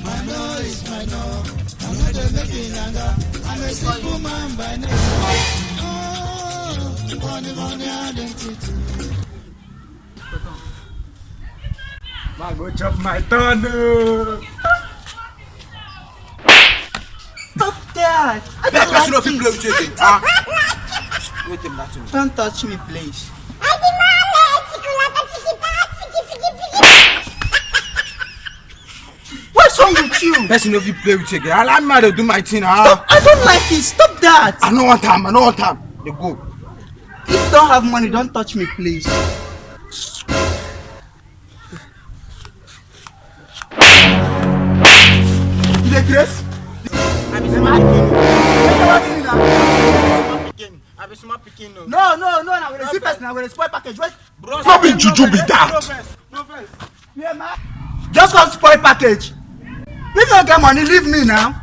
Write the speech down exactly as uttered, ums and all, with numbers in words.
My no is my no. I'm not a making yanga. I'm a simple man by nature. Oh, funny, funny identity. Man, go chop my turn. Oh. Stop that. I don't like it. Person no fit play with you again. Ah. Wait a minute. Don't touch me, please. What's wrong with you? Person no fit play with you again. Allow me to do my thing. Ah. Stop. I don't like it. Stop that. I don't want time. I don't want time. They go. If you don't have money, don't touch me, please. You dey craze? I be smart. I be smart pikin. I be smart pikin. No, no, no, no. When you see person, I will spoil package. Wait. Bros, no be juju be that. No vex, no vex. Yeah, man. Just come spoil package. If you don't get money, leave me now.